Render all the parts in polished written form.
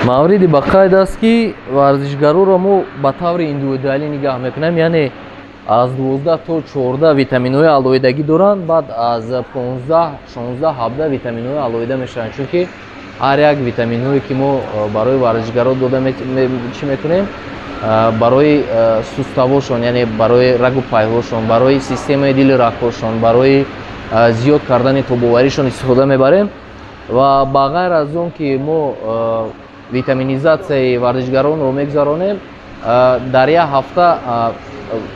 Мавриди ба қайд аст, ки варзишгароро мо ба таври индивидуалӣ нигаҳ мекунем, яъне аз 12 то 14 витаминҳои алоҳидагӣ доранд, баъд аз 15, 16, 17 витаминҳои алоҳида мешаванд, чунки ҳар як витаминҳое, ки мо барои варзишгаро дода чӣ мекунем, барои суставошон, яъне барои рагу пайҳошон, барои системаи дили рагҳошон, барои зиёд кардани тобоваришон истифода мебарем. Ва ба ғайр аз он ки мо витаминизатсияи варзишгаронро мегузаронем, дар як ҳафта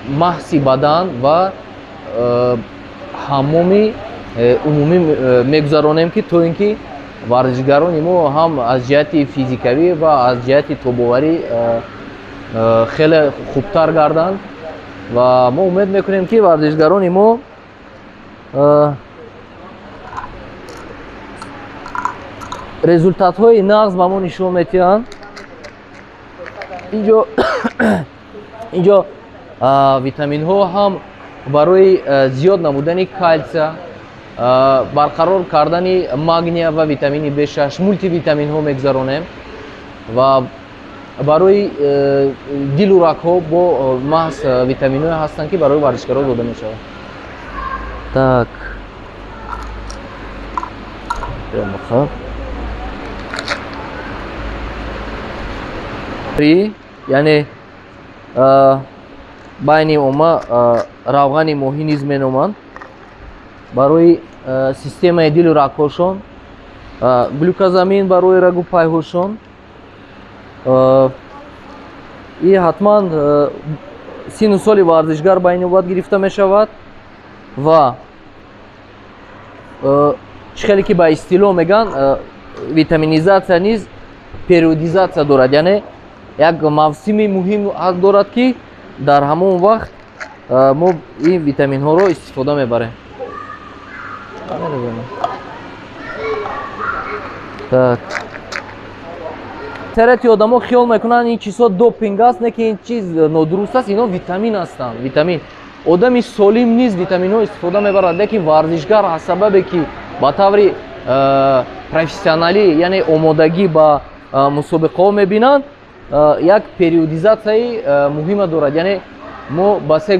маҳси бадан ва ҳаммоми умумӣ мегузаронем, ки то ин ки варзишгарони мо ҳам аз ҷиҳати физикавӣ ва аз ҷиҳати тобоварӣ хеле хубтар гарданд. Ва мо умед мекунем, ки варзишгарони мо результатҳои нағз ба мо нишон медиҳанд. Инҷо витаминҳо ҳам барои зиёд намудани калсия, барқарор кардани магния ва витамини B6, мултивитаминҳо мегузаронем ва барои дилу рагҳо бо маҳз витаминҳое ҳастанд, ки барои варзишгарон дода мешавад. Так, яъне байни омма равғани моҳӣ низ меноманд, барои системаи дилу рагҳошон, глюкозамин барои рагу пайҳошон. И ҳатман сину соли варзишгар ба ин навбат гирифта мешавад ва чӣ хеле ки ба истилоҳ мегӯянд, витаминизатсия низ периодизатсия дорад, яъне як мавсими муҳим дорад, ки дар ҳамон вақт мо ин витаминҳоро истифода мебарем. Так, аксарияти одамо хиёл мекунанд, ин чизҳо допинг аст, не ки ин чиз нодуруст аст. Ино витамин ҳастанд, витамин. Одами солим низ витаминҳо истифода мебарад, лекин варзишгар аз сабабе ки ба таври профессионалӣ, яъне омодагӣ ба мусобиқаҳо мебинанд, як периодизатсияи муҳима дорад. Яъне мо ба се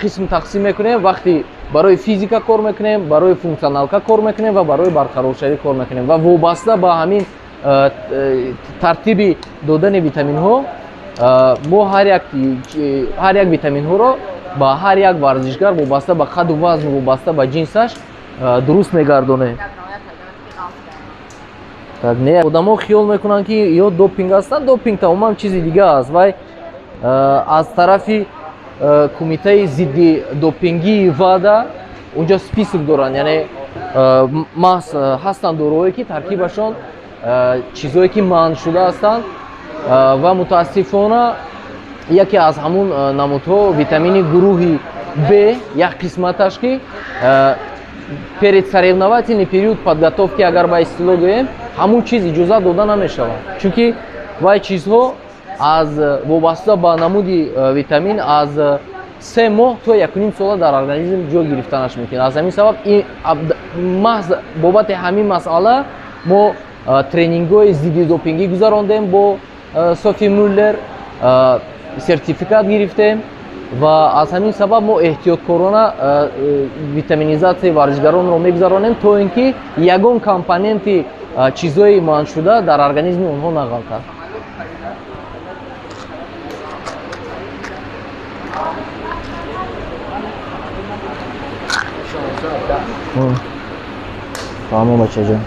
қисм тақсим мекунем: вақти барои физика кор мекунем, барои функсионалка кор мекунем ва барои барқароршавӣ кор мекунем. Ва вобаста ба ҳамин тартиби додани витаминҳо мо ҳар як витаминҳоро ба ҳар як варзишгар вобаста ба қаду вазн, вобаста ба ҷинсаш дуруст мегардонем. Так, не, одамо хиёл мекунанд, ки ё допинг ҳастанд. Допинг тамоман чизи дига аст. Вай аз тарафи кумитаи зидди допингии ВАДА унҷо список доранд, яъне маҳз ҳастанд доруҳое, ки таркибашон чизҳое ки манъ шуда ҳастанд. Ва мутаассифона яке аз ҳамун намудҳо витамини гурӯҳи Б, як қисматаш, ки перед соревновательный период подготовки, агар ба истилоҳ гӯем, ҳамун чиз иҷозат дода намешавад, чунки вай чизҳо аз вобаста ба намуди витамин аз 3 моҳ то 1,5 сола дар организм ҷой гирифтанаш мумкин. Аз ҳамин сабаб маҳз бобати ҳамин масъала мо тренингҳои зидди допингӣ гузарондем, бо Софи Мюллер сертификат гирифтем ва аз ҳамин сабаб мо эҳтиёткорона витаминизатсияи варзишгаронро мегузаронем, то ин ки ягон компоненти чизҳои манъшуда дар организми онҳо нағалтад. Фаҳмо, бачаҷон,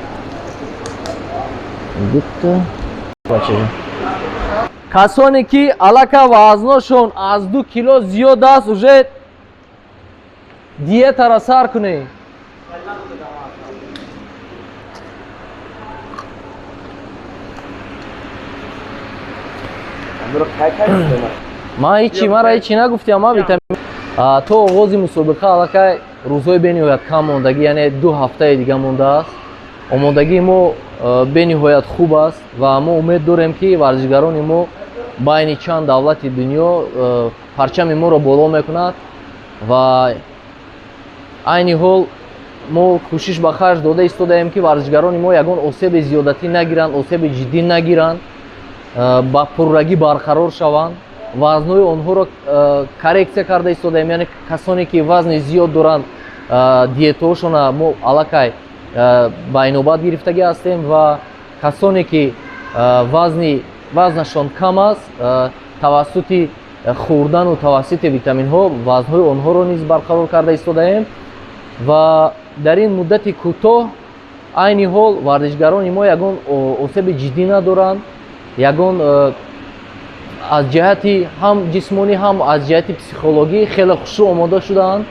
дута бачаҷон. Касоне ки аллакай вазношон аз 2 кило зиёд аст, уже диетаро сар кунед. Ман ҳичи, мара ҳичи нагуфтиам. Ман витамин то оғози мусобиқа аллакай рӯзҳои бениҳоят кам мондагӣ, яъне 2 ҳафтаи дига мондааст. Омодагии мо бениҳоят хуб аст ва мо умед дорем, ки варзишгарони мо байни чанд давлати дунё парчами моро боло мекунад. Ва айни ҳол Мо кӯшиш ба харҷ дода истодаем, ки варзишгарони мо ягон осеби зиёдатӣ нагиранд, осеби ҷиддӣ нагиранд, ба пуррагӣ барқарор шаванд. Вазнҳои онҳоро коррексия карда истодаем, яъне касоне ки вазни зиёд доранд, диетаҳошона мо аллакай ба инобат гирифтагӣ ҳастем ва касоне ки вазнашон кам аст, тавассути хӯрдану тавассути витаминҳо вазнҳои онҳоро низ барқарор карда истодаем. Ва дар ин муддати кӯтоҳ айни ҳол варзишгарони мо ягон осеби ҷиддӣ надоранд, ягон аз ҷиҳати ҳам ҷисмонӣ, ҳам аз ҷиҳати психологӣ хеле хушрӯ омода шудаанд.